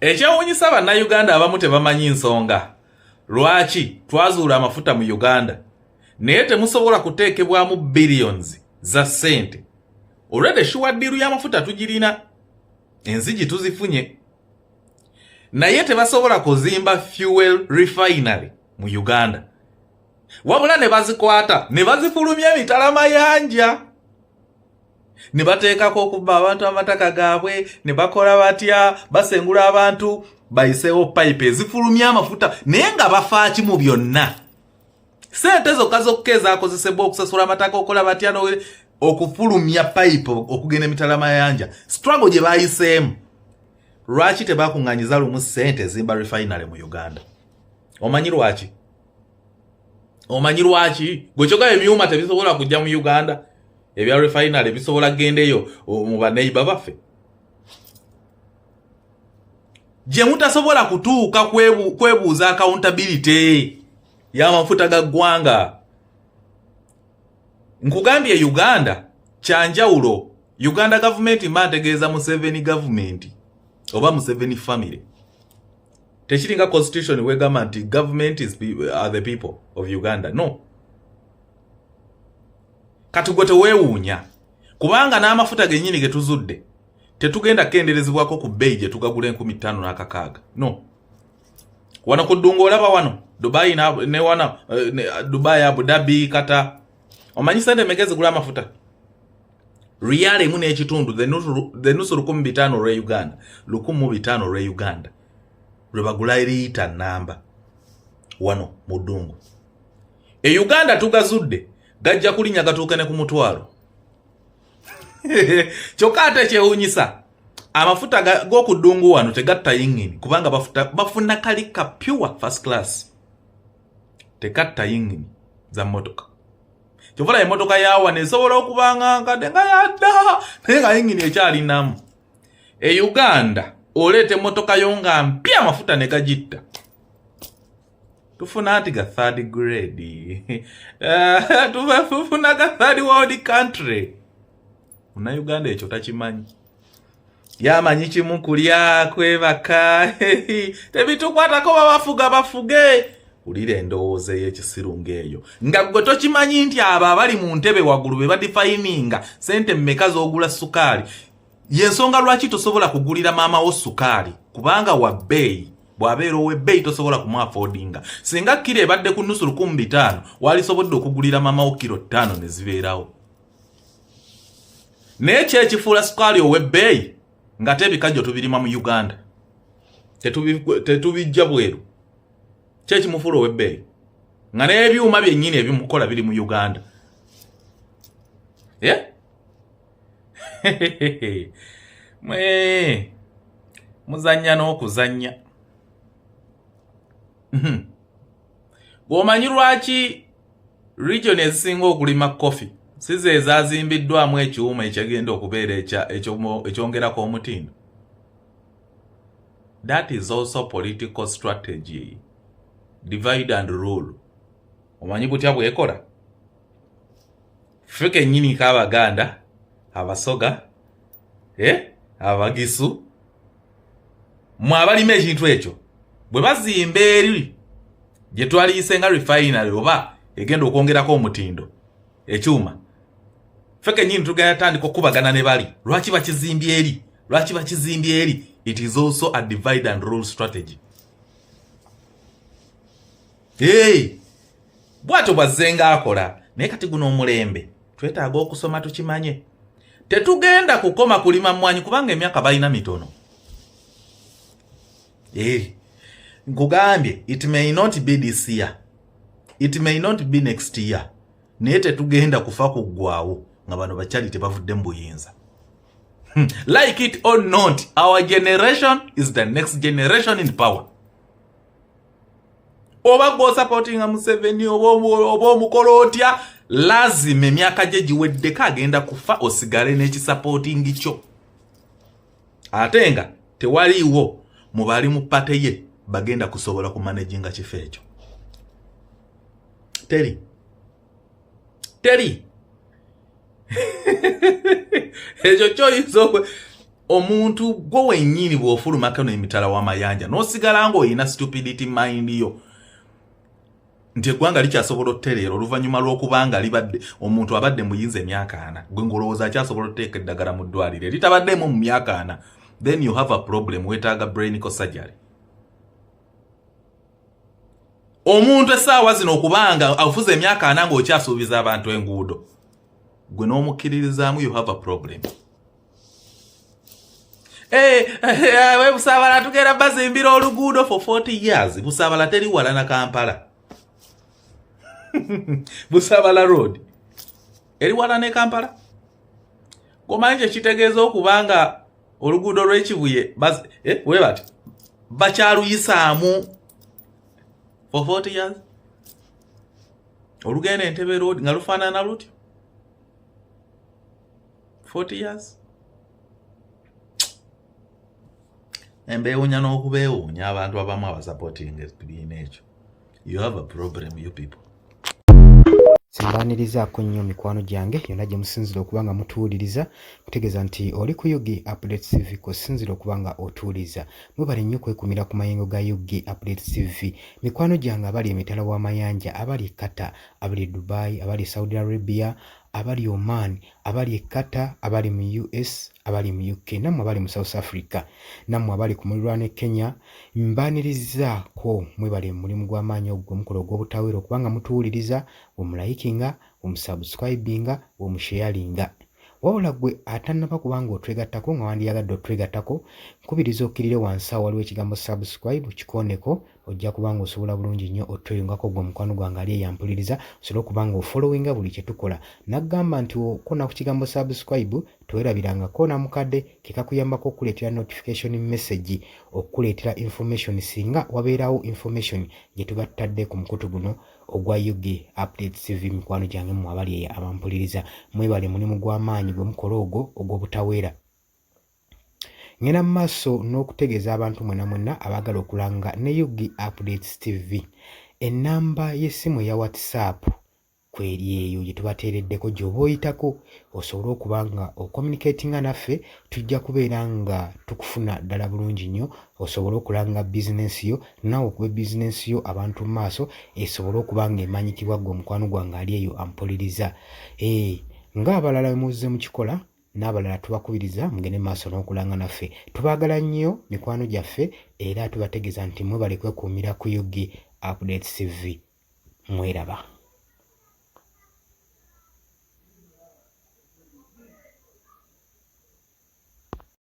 Ekyewuunyisa, Bannayuganda abamu tebamanyi nsonga lwaki twazuula amafuta mu Uganda, naye temusobola kuteekebwamu billions za ssente. Olwedde sure deal y'amafuta tugirina, enzigi tuzifunye, naye tebasobola kuzimba fuel refinery mu Uganda, wabula ne bazikwata ne bazifulumya emitala mayanja ne bateekako okubba abantu amataka gaabwe. Ne bakola batya? Basengula abantu, bayiseewo pipe ezifulumya amafuta, naye nga bafaaki mu byonna? Sente zokka zokka ezakozesebwa okusasula amataka, okola batya, okufulumya pipe okugenda emitala mayanja, struggle gye bayiseemu. Lwaki tebakuŋŋanyiza lumu sente ezimba refinery mu Uganda? Omanyi lwaki? Omanyi lwaki? Gwe kyogaba emyuma tebisobola kujja mu Uganda, ebya refinery bisobola kugendeyo mu baneiba baffe gye mutasobola kutuuka kwebuuza accountability y'amafuta ga ggwanga. Nkugambye, Uganda kyanjawulo. Uganda gavumenti, mba ntegeeza Museveni gavumenti oba Museveni family, tekiringa constitution wegamba nti government are the people of Uganda. No, kati gwe teweewuunya, kubanga n'amafuta gennyini ge tuzudde tetugenda kukenderezebwako ku bbeeyi gye tugagula 5600. No wano ku ddungu, olaba wano Dubai ne wano Dubai, Abu Dhabi, kata omanyi sente meka ezigula amafuta? Riyal emu n'ekitundu, the nusu 1500 olwe Uganda, 1500 olwe Uganda lwe bagula liita namba wano mu ddungu. E Uganda tugazudde, gajja kulinnya gatuuke ne ku 100,000. Kyokka ate kyewuunyisa, amafuta g'oku ddungu wano tegatta yingini, kubanga bafuna kali ka pure first class, tekatta yingini za mmotoka. Kyova emmotoka ya wano esobola okuba nga nkadde, nga yadda, naye nga yingini ekyalinamu. E Uganda oleeta emmotoka yo nga mpya, amafuta ne gagitta. Tufuna nti ga third grade, tufuna ga third world country. Munnayuganda ekyo takimanyi, yamanyi kimu: kulya, kwebaka, tebitukwatako, babafuga bafuge. Wulira endowooza ey'ekisiru ng'eyo, nga gwe tokimanyi nti abo abali mu ntebe waggulu be badefininga sente mmeka z'ogula sukaali. Yensonga lwaki tosobola kugulira maama wo sukaali, kubanga wa bbeeyi. Bw'abeera ow'ebbeeyi tosobola kumuaffordinga. Singa kiro ebadde ku nusu 1500, walisobodde okugulira maama wo kiro 5 ne zibeerawo. Naye kyekifuula sukaali ow'ebbeeyi nga te ebikajjo tubirima mu Uganda, tetubijja bweru. Kyekimufuula ow'ebbeeyi nga n'ebyuma byennyini ebimukola biri mu Uganda. Yeah? Mwe muzannya n'okuzannya. Bw'omanyi lwaki region ezisinga okulima coffee si ze ezazimbiddwamu ekyuma ekyagenda okubeera ekyongerako omutindo? That is also political strategy, divide and rule. Omanyi butya bwekola? Ffe kennyini k'Abaganda, Abasoga, eh? Abagisu, mwe abalima ekintu ekyo, bwe bazimba eri gye twaliyise nga refinery oba egenda okwongerako omutindo ekyuma, ffe kennyini tugenda tandika okubagana ne bali, lwaki bakizimbye eri? Lwaki bakizimbye eri? It is also a divide and rule strategy. Hey! Bw'atyo bwazzenga akola. Naye kati guno omulembe twetaaga okusoma tukimanye. Tetugenda kukoma kulima mmwanyi, kubanga emyaka balina mitono. Eh, nkugambye, it may not be this year, it may not be next year, naye tetugenda kufa kuggwawo nga bano bakyali tebavudde mu buyinza. Like it or not, our generation is the next generation in power. Oba gwosupportinga Museveni oba omukola otya, lazima emyaka gye giweddeko, agenda kufa, osigale n'ekisupporting kyo. Ate nga tewaliiwo mu bali mu party ye bagenda kusobola kumanaginga kifo ekyo. Teri, teri. Ekyo kyoyinza okwe Omuntu gwe wennyini bw'ofulumako n'emitala w'amayanja n'osigala ng'olina stupidity mind yo nti eggwanga likyasobola otutereera oluvannyuma lw'okubanga libadde omuntu abadde muyinza emyaka 40, gwe ng'olowooza akyasobola otuteeka eddagala mu ddwaliro eritabaddemu mu myaka 40, then you have a problem. Weetaaga brainical surgery. Omuntu essaawa zino okubanga afuze emyaka 40 ng'okyasuubiza abantu enguudo, gwe n'omukkiririzaamu, you have a problem. Eh, eh, Busaabala tugenda bazimbira oluguudo for 40 years. Busaabala teri wala na Kampala. Busaabala Road eri wala ne Kampala. Gomanyi kyekitegeeza okubanga oluguudo lw'Ekibuye we bati bakyaluyisaamu for 40 years, olugenda Entebe Road nga lufaanana lutyo 40 years? Embeewunya n'okubeewuunya abantu abamu abasupportinga ekibiina ekyo. You have a problem, you people. Simbaanirizaako nnyo mikwano gyange yonna gye musinzira okuba nga mutuwuliriza, kutegeeza nti oli ku UG Updates TV kw'osinzira okuba nga otuwuliriza. Mwebale nnyo okwekumira ku mayengo ga UG Updates TV. Mikwano gyange abali emitala w'amayanja, abali e Qatar, abali e Dubai, abali e Saudi Arabia, abali Oman, abali e Qatar, abali mu US, abali mu UK, nammwe abali mu South Africa, nammwe abali ku mulirwano e Kenya, mbaanirizaako. Mwebale mulimu gw'amaanyi ogwo gwe mukola ogw'obutaweera okuba nga mutuwuliriza, bwemulikinga, bwemusubscribinga, bwemusharinga. Wabula gwe atannaba kuba nga otwegattako nga wandiyagadde otwegattako, nkubiriza okkirire wansi awo waliwo ekigambo subscribe, kikooneko, ojja kuba nga osobola bulungi nnyo otweyungako. Gwe omukwano gwange ali eyampuliriza, osobole okuba nga ofollowinga buli kye tukola. Naggamba nti okona ku kigambo subscribe, tewerabiranga koona mukadde ke kakuyambako okukuleetera notification message, okukuleetera information singa wabeerawo information gye tuba tutadde ku mukutu guno ogwa UG Updates TV. Mikwano gyange mmwe abali eyo abampuliriza, mwebale mulimu gw'amaanyi gwe mukola ogwo ogw'obutaweera. Ngenda mu maaso n'okutegeeza abantu mwenna mwenna abaagala okulanga ne UG Updates TV, ennamba y'essimu eya WhatsApp kweri eyo gye tubateereddeko, gy'oba oyitako osobole okuba nga ocommunicatinga naffe. Tujja kubeera nga tukufuna ddala bulungi nnyo osobole okulanga bizinensi yo, naawe okuba bizinensi yo abantu mu maaso esobole okuba nga emanyikibwa. Ggwe omukwano gwange ali eyo ampuliriza, ng'abalala muzze mukikola, n'abalala tubakubiriza mugende maaso n'okulanga naffe. Tubaagala nnyo mikwano gyaffe, era tubategeeza nti mwebale kwekuumira ku UG Updates TV. Mweraba.